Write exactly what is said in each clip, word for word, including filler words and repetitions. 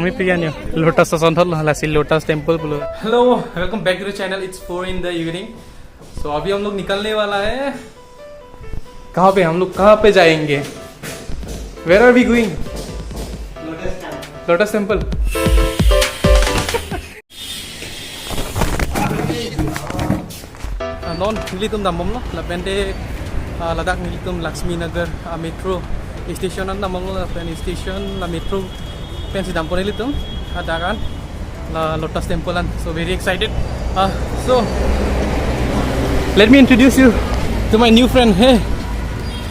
Kami pi ke-an yo, Lotus asonthotlo, lasi Lotus Temple pulo. Hello, welcome back to the channel. It's four in the evening. So अभी हम लोग निकलने वाला है। कहाँ पे हम लोग, कहाँ पे जाएंगे? Where are we going? Lotus Temple. Ah, non nelitum dambomlo, lapen te, ah, ladak nelitum Lakshmi Nagar, ah, metro station an dambomlo, lapen station la metro pensi dampo nelitum, ah, hadak an la Lotus Temple an. So very excited. Ah, so let me introduce you to my new friend. Hey,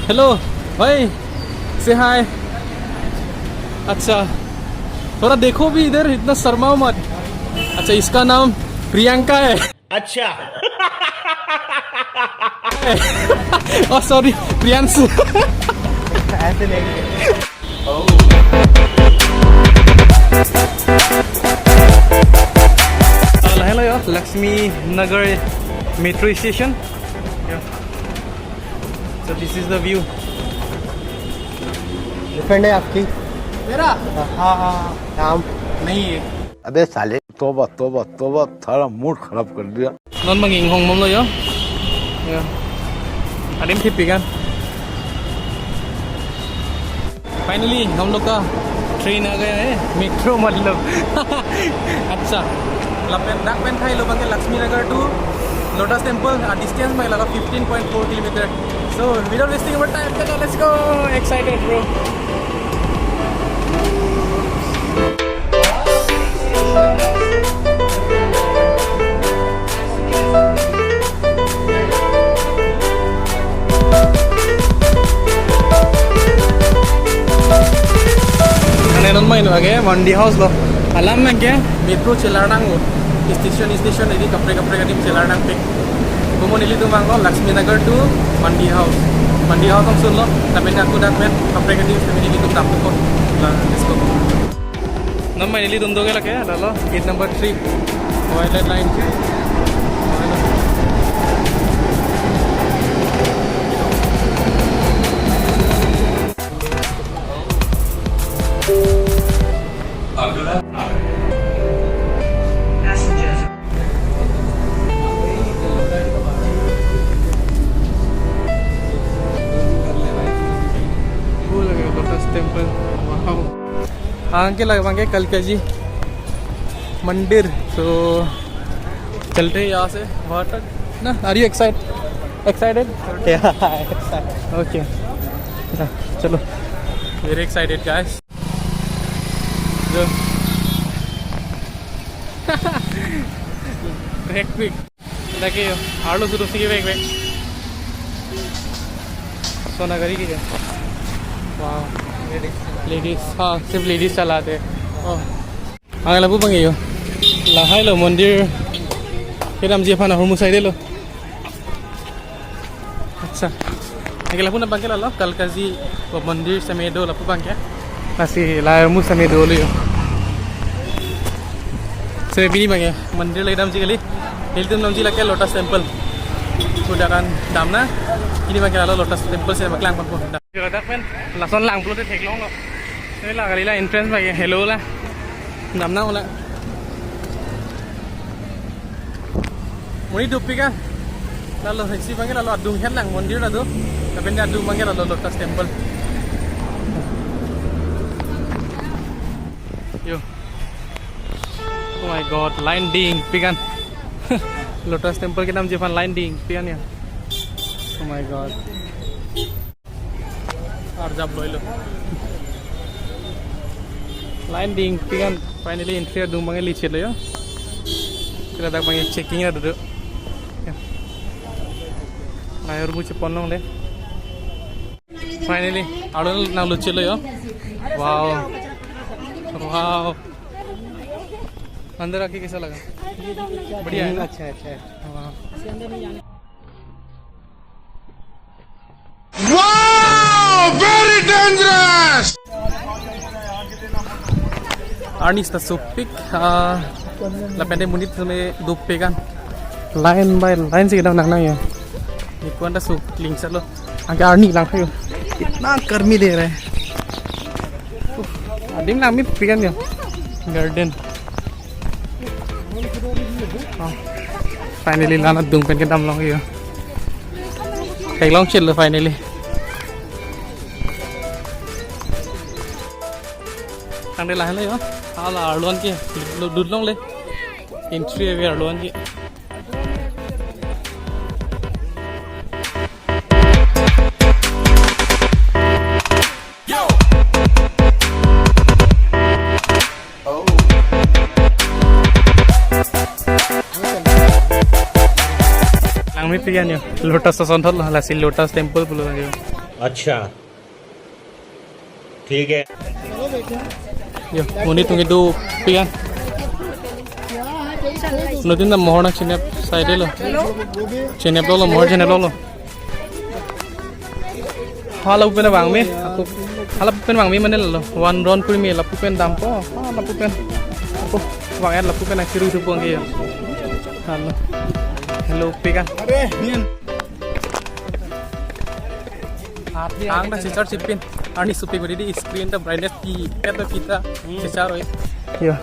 hello, hi, say hi. अच्छा, थोड़ा देखो भी इधर, इतना शर्माओ मत। अच्छा, इसका नाम प्रियंका है। अच्छा। Oh, sorry, Priyanshu. ऐसे नहीं। Hello, yo, Lakshmi Nagar metro station. Yeah. So this is the view. Girlfriend है आपकी? मेरा? हाँ। हाँ, हाँ, हाँ। काम? नहीं है। अबे साले, तौबा, तौबा, तौबा, सारा मूड खराब कर दिया। Non bang inghong bomlo yo. Yo. Adim thipik an. Finally हम लोग का ट्रेन आ गया है, मेट्रो मतलब। अच्छा, lapen dak pen thailo abang ke Lakshmi Nagar to Lotus Temple, ah, distance abang ke lalo fifteen point four kilometer. So without wasting our time, let's go. Excited, bro. Mane non mai no age Mandi House lo. Alam abang ke metro chelar nangpo. Station station edi kaprek kaprek adim chelar nangpo. Komo nelitum vanglo Lakshmi Nagar to Mandi House. Mandi House nangsunlo. Tapi aku dak pen kaprek adim tapi nelitum dampo. La, let's go. Non mai nelitum do ke lake, lalo, gate number three. Violet line. Lotus Temple. Wow. आगे लगा मांगे कलकाजी मंदिर। तो चलते हैं यहाँ से वहाँ तक ना। Are you excited? Excited? Yeah, excited. Okay. चलो। Very excited, guys. जो। Back quick। देखिए, आलू सुरु सी back, back। सोना करी की क्या? Wow। Ladies। हाँ, सिर्फ ladies चलाते हैं। Oh। Ang lapu abang ke yo. Lahai lo mondir. Kedamji aphan ahormu saidelo. Acha. Ang lapu na abang ke lalo Kalkaji mondir seme do lapu abang ke. Lasi lahai ahormu seme dolo yo. Seme pini abang ke mondir lake damji kali. Nelitum damji lake Lotus Temple. Sudah kan damnang. Pini abang ke lalo Lotus Temple seme paklangponpo. Ladak pen lason langplote theklonglo. Seme la kali la entrance abang ke helo la. Damnang la. Monit dopik an. Lalo isi abang ke lalo adung henlang mondir lado. Lapen adung abang ke lalo Lotus Temple. Yo. Oh my God, line dingpik an. Lotus Temple kedamji aphan line dingpik an ya. Oh my God. Arjap loilo. Line dingpik an, finally entry adung abang ke lichelo yo. Kira dak abang ke checking ra duduk. Ya. Lahai ahormu cheponlongle. Finally, arlo nangluchelo yo. Wow. Wow. अंदर आके कैसा लगा? बढ़िया है ना? अच्छा, अच्छा है। हाँ। Wow! Very dangerous! Arni ta sopik, ah, lapen te monit seme dopik an. Line by line si kedam nangnang yo. Ni ko-an ta so klingsarlo. Anke arni lang yo. Kitna garmi de raha hai. Uh, adim langmepik an yo. Garden. Oh. Finally, la-an adung pen kedam long yo. Theklong chit lo finally. Tangte lahenlo yo. Hala arlo anke lo dut longle. Entry ave arlo anke. Langmepik an yo, Lotus asonthot lo, lasi Lotus Temple pulo lagi. Acha. Thik hai. Yo, monit atum kedopik an. Anuttin ta mohor nangchinep side lo. Chinep lo, mohor chinep lo. Hala pen vangme, ako hala pen vangme mane lo. One round kuri me lapu pen dampo. Hala pu pen. Ako vang-et lapu pen akhir itu pon ke ya. Halo. Hello, pik an. Ang ta si charge pin. Arni supik beri di screen ta brightness di eto kita si charge oi. Yo.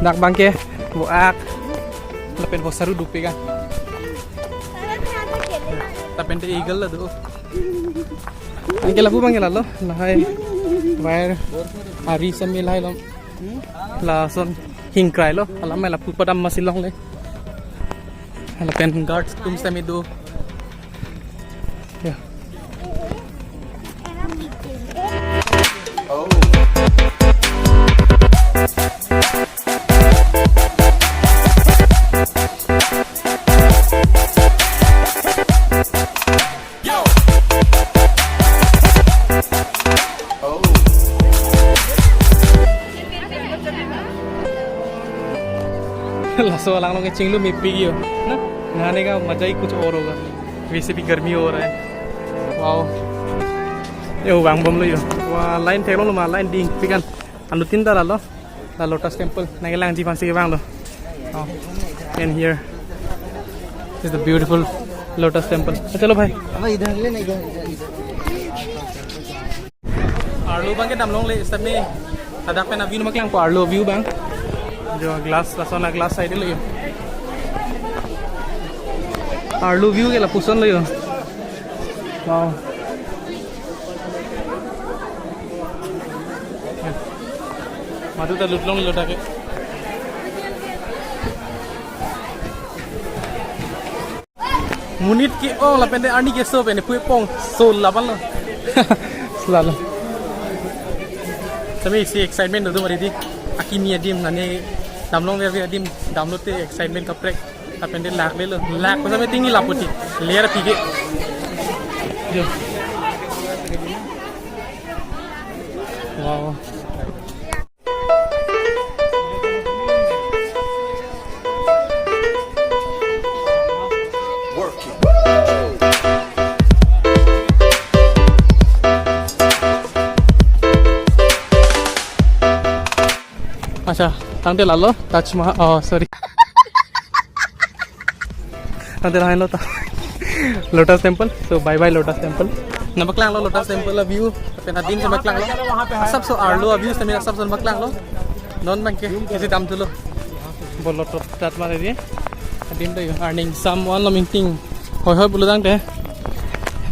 Dak abangke vo-ak. Lapen vo saru dopik an. Lapen te eagle la do. Anke lapu abangke lalo. Lahai. Wire. Ari sami lahai lo. Lason hingkrai lo. Alam mai lapu padam masi longle. Lapen guard atum sami do. Ya. Laso alang along ke chinglu mepik yo. Na, nahane ka maza hi kuch aur hoga. वैसे भी गर्मी हो रहा है. Wow. Yo, vangbomlo yo. Wah, line theklonglo ma, line dingpik an. Anuttin ta lalo. La Lotus Temple. Nangkelangji aphansi kevanglo. Oh. And here is the beautiful Lotus Temple. Chalo bhai. अब इधर ले नहीं, इधर, इधर, इधर. Arlo abangke damlongle sitame ladak pen a-view nangpaklangpo, arlo view abang. Jo glass, lason a-glass side lo yo. Arlo view ke lapuson lo yo. Wow. Madu ta lutlonglo dak ke. Monit ke-ong lapen te arni keso pen pui pong sol laban lo. Selalu. Sami isi excitement do mari di. Akimi adim nani damlong ver adim damlote excitement kaprek. Lapen te laklelo. Lak ko sami tinggi laputi. Ler pige. Jo. Wow. Acha, tangte lalo, Taj Mahal, oh, sorry. Tangte lahenlo ta. Lotus Temple. So, bye bye Lotus Temple. Nangpaklanglo Lotus Temple a-view. Pen adim si paklanglo. Asapso arlo a-view sami asapso nangpaklanglo. Non abangke isi damthulo. Bo Lotus Taj Mahal area. Adim do yo. Arning someone lo mingting. Hoi hoi pulo tangte.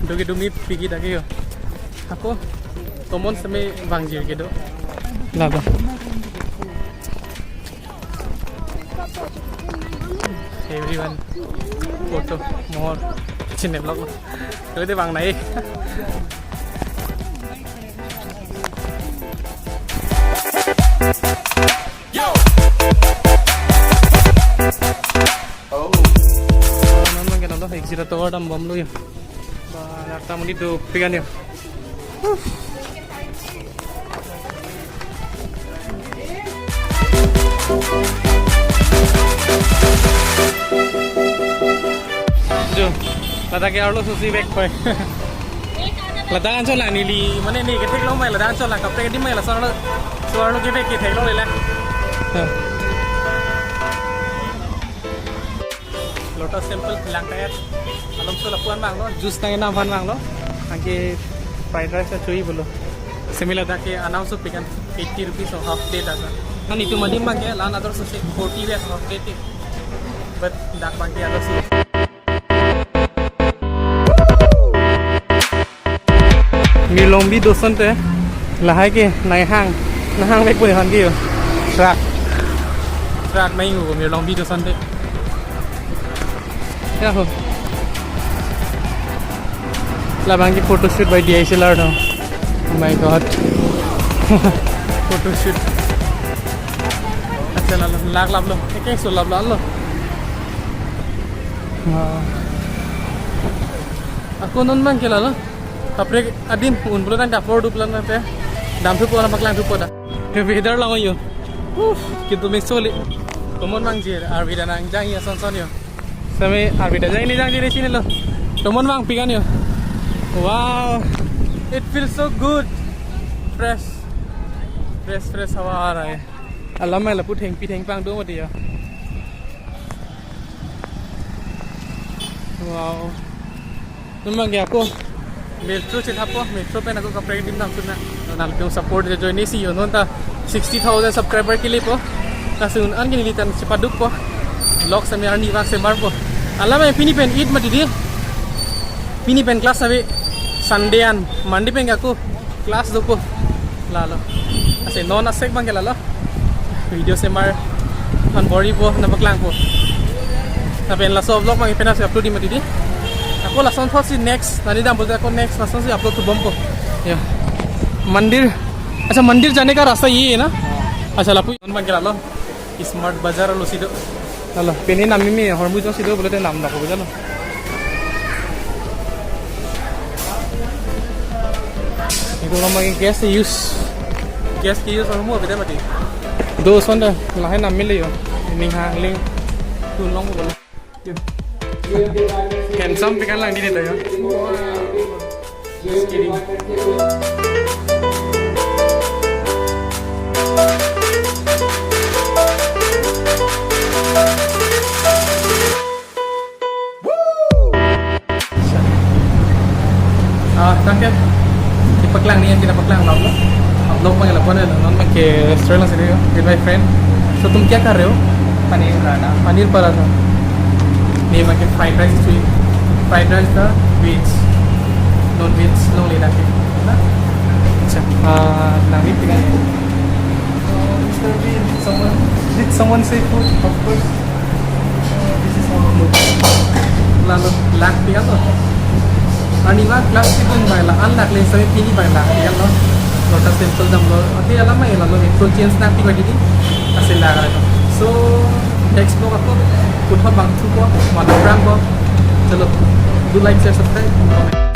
Dogi dumi pigi dagi yo. Ako tomon sami vangjir kedo. Lalo. Everyone. Photo, more. Chine vlog. Kali de bang nai. Non abangke nalo exit atovar dambomlo yo. Ba, dak ta monit dopik an yo. Jo, ladak ke arlo susi bek koi. Ladak anchot lang neli, mane ne ketheklong mai ladak anchot lang kaprek adim mai lason arlo, so arlo kevek ketheklongle lang. Ha. Lotus Temple lang kayat. Alomso lapu-an vanglo, juice nangkenam aphan vanglo. Anke fried rice achoji pulo. Semi ladak ke anam so pekan eighty rupees or half plate asa. Kan itum adim abang ke la-an ador so se forty rupees half plate. But dak abang ke ador so. Mirlongbi do asonte lahai ke nanghang, nanghang vekpo ne han ke yo. Truck. Truck mai ngu Mirlongbi do asonte. Ya ho. Labang ke photo shoot by D I S L R no. Oh my God. Photo shoot. Acha lalo, lak laplo. Eke so laplo lo. Wow. Ako non abang ke lalo. Kaprek adim un pulo tangte apor du pulo tangte. Dam thupo na paklang thupo ta. Ke weather lang yo. Uff, kintu mix soli. Tomon abang jir, arvi ta nangjang ya son son yo. Semi arvi ta jang ni jang jir sini lo. Tomon abang pikan yo. Wow. It feels so good. Fresh. Fresh, fresh hawa aa raha hai. Alam mai lapu thengpi thengpang do mati ya. Wow. Non abang ke ako metro chethapo, metro pen ako kaprek adim dam suna. Nangtum support jo join si yo non ta sixty thousand subscriber kelepo. Kasun an ke nelitum chepadukpo. Vlog semi arni vang semarpo. Alam mai pini pen Eid mati di. Pini pen class ave Sunday an, Monday pen ke ako class dopo. Lalo. Ase non asek abang ke lalo. Video semar an bor-ipo na paklangpo. Lapen laso vlog abang penap si upload di mati di. Ako lason thot si next, nani dam pulote ako next lason si upload thubompo. Ya. Mandir. Acha, mandir jane ka rasta ye na? Acha lapu non abang ke lalo. Smart Bazar lo si do. Lalo, pini nam mimi hormu jong si do pulote nam dako bajalo. Itum abang gas use. Gas ke use hormu abide mati. Do asonte lahai nam mele yo. Ning hang ling tun long ko. Handsome pikan lang di ta yo. Just kidding. Ah, tangke. Di paklang ni, kita paklang vlog lo. Vlog abang lapu-an non abang ke restaurant lang sini yo, with my friend. So tum kya kar rahe ho? Paneer paratha. Paneer paratha. Ni abang ke fried rice si. Fried rice ta veg. Non veg longle lake. Na? Acha. Ah, nang ni pikan. Uh, Mister Bean, did someone, did someone say food? Of course. Uh, this is our food. Lalo, lak pikan lo. Arni vang class kedun abang la-an lak le sami pini abang lak pikan lo. Lotus Temple damlo. Okay, alam mai lalo, metro change nangpi lagi di. Ase lak lo. So, next vlog ako puthot abang thupo, mano prang ko. Chalo, do like, share, subscribe, comment.